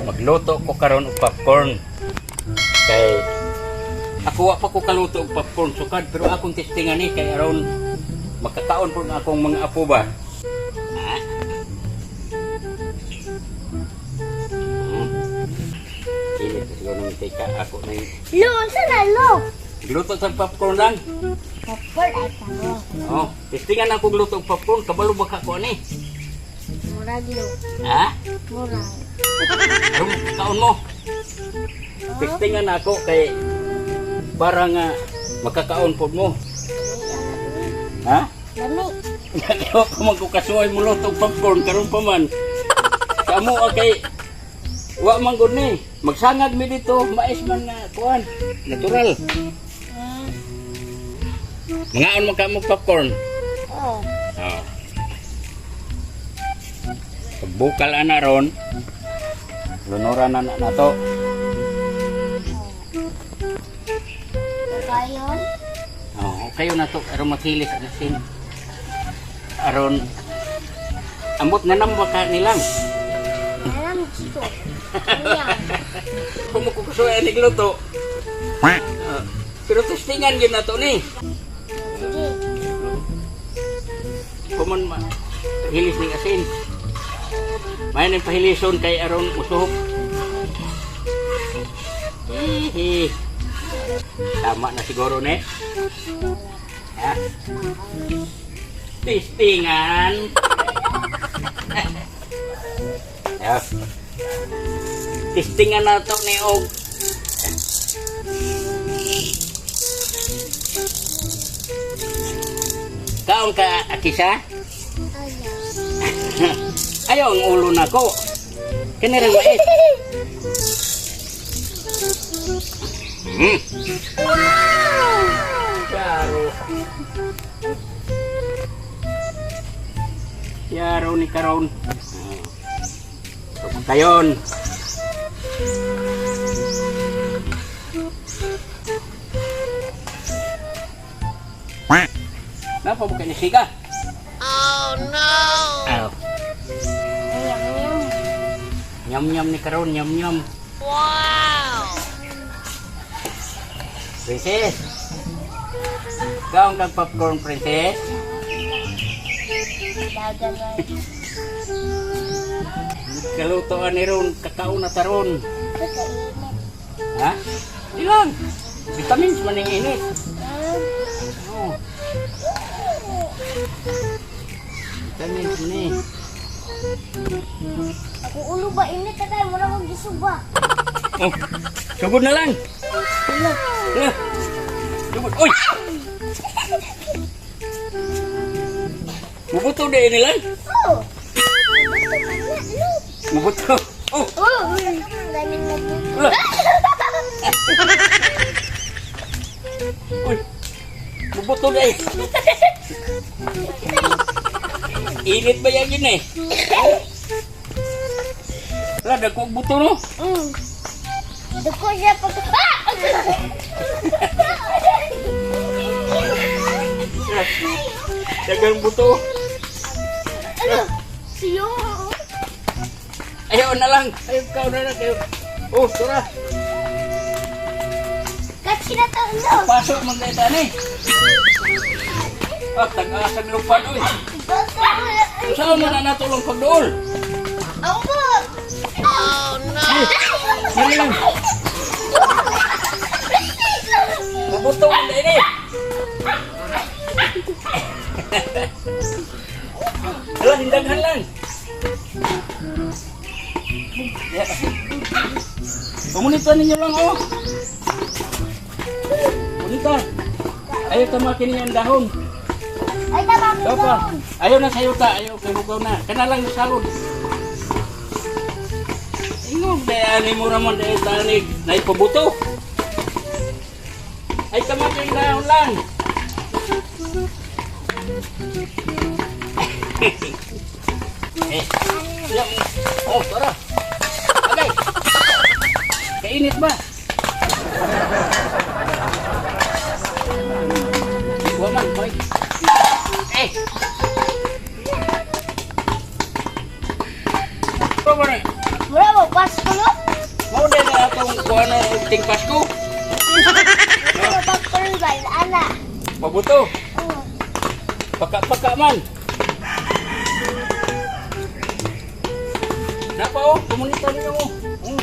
Magluto ko karon og popcorn. Kay ako wa pa ko kaluto og popcorn sukad, pero akong testingan ni kay aron makakaon po ang akong mga apo ba. Ah. Init siguro ng mantika ako na yung Lo, unsa na lo? Gluto sa popcorn lang. Popcorn ay taro. Oh, testingan ako gluto og popcorn, kabalo ba ka ko ani? Murag lo. Ha? Murag. Aron kaon mo. Testingan ako kay para nga makakaon pod mo. Ha? Lami. Kaya ko man ko kasuway mo luto og popcorn karon pa man. Kamo ah, kay wa man gud ni. Magsangag mi dito, mais man nga kuan, natural. Mangaon man ka mo popcorn. Oh. Oh. Pagbukal ana ron, lunuran na na nato. Kayon. Oh, kayo na to aron makilis ang asin. Aron ambot na nang baka nilang. Alam dito. Ayan. Kung makukusuan ni luto. Ah, pero testingan yun na to ni. Sige. Kuman ma hilis ning asin. May nang pahilison kay aron usuhop. Hihi. Tama na siguro ne. Ha? Testingan. Ya. Testingan na to ni og kaon ka, Akisa? Ayaw. Ayaw ang ulo na ko. Kani rin mais. Yaro. Yaro ni karon. Kayon. Napa mo kanya siga? Oh no. Aw, Ayam yam. nyam nyam ni karon, nyam nyam. Wow. Princess. Kaon kag popcorn, princess? Dagan na. Kalutoan ni ron, kakao na taron. Kakainit. Ha? Ilang? Vitamins man ang init. Ah. Oo. Vitamins man eh. Ako ulo ba init ka tayo? Mura kong gisuba. Oh, sugod na lang. Ulo. Hala. Sugod. Uy! Mubuto din nila. Oh. Buto man na, lo. Mubuto. Oh, Oh. Gamit na buto. Ulo. Uy. Mubuto na eh. Init ba yan yun eh? Wala, dagko ang buto no? Duko siya pag... Ah! Dagang buto. Ano? Siyo. Ayaw na lang. Ayaw ka na lang. Ayaw. Oh, tura. Katsi na to, lo. Pasok man tayo tani. Ah, tag-asag lupan oy. Saan mo na natulong pagduol? Ambo! Oh no! Dali lang. Mabuto man tayo ni. Hala, hindaghan lang. Pamunita ninyo lang, oh. Punita. Ayaw tamakin ninyo ang dahon. Ay, tama ko Daw pa. doon. Ayaw na sa'yo ta. Ayaw kay hugaw na. Kana lang salod. Ingog dayani mo raman dahil tanig naipabuto. Ay tamakin dahon lang. Eh. Ya. Oh, tara. Agay. Kainit ba? Wa man, hoy. Eh. Bro, ba na? Mura mo, pass ko, lo? ano og ting Pasko. Ano popcorn ba? Ana. Mabuto. Oh. Paka-paka man. Napa oh, komunita ninyo mo. Oh.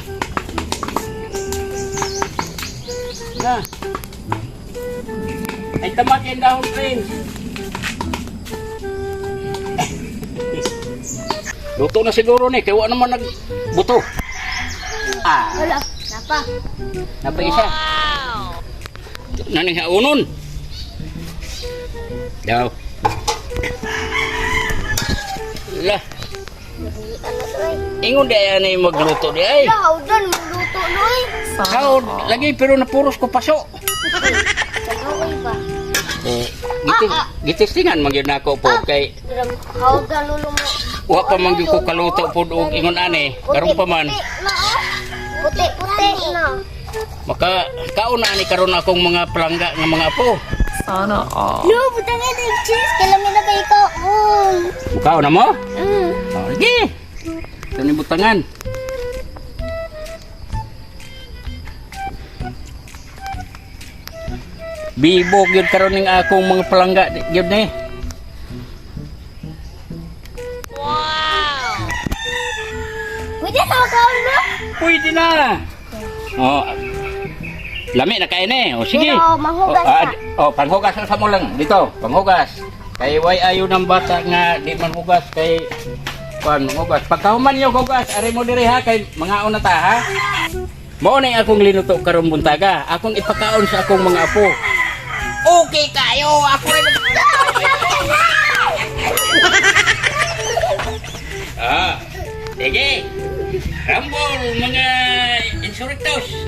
Na. Ay tamakin dahon, friends. Luto na siguro ni, kaya wa naman nagbuto. Ah, Wala. Napa. napa isa. Naning haunon. Daw. Lah, Ano to eh? ingon di ay ani magluto di ay. Wala, hawdan. Magluto no eh. Kaon lagi pero napuros ko paso. Kaluoy ba? Eh, gitistingan man gyud nako po kay Hawdan lulo mo. wa pa man gyud ko kaluto pod og ingon ani. Karon pa man Puti, puti na. Maka kaon na ani karon akong mga palangga nga mga apo. Sana all. No, butang ito yung cheese. Kailan na kayo kaon. Kaon na mo? Mm. Oh, sige. Ito ni butangan. Bibog yun karon ning akong mga palangga yun ni. Pwede na kaon no? Pwede na. Oh. Lami na kain eh. O sige. Pero manghugas oh, ka. Oh, panghugas sa mo lang dito, panghugas. Kay way ayo ng bata nga di man hugas kay kuan hugas. Pagkahuman niyo hugas, ari mo diri ha kay mga una ta ha. Mao na akong linuto karon buntaga. Akong ipakaon sa akong mga apo. Okay kayo, ako rin. Ah, sige. Rambol mga insurrectos.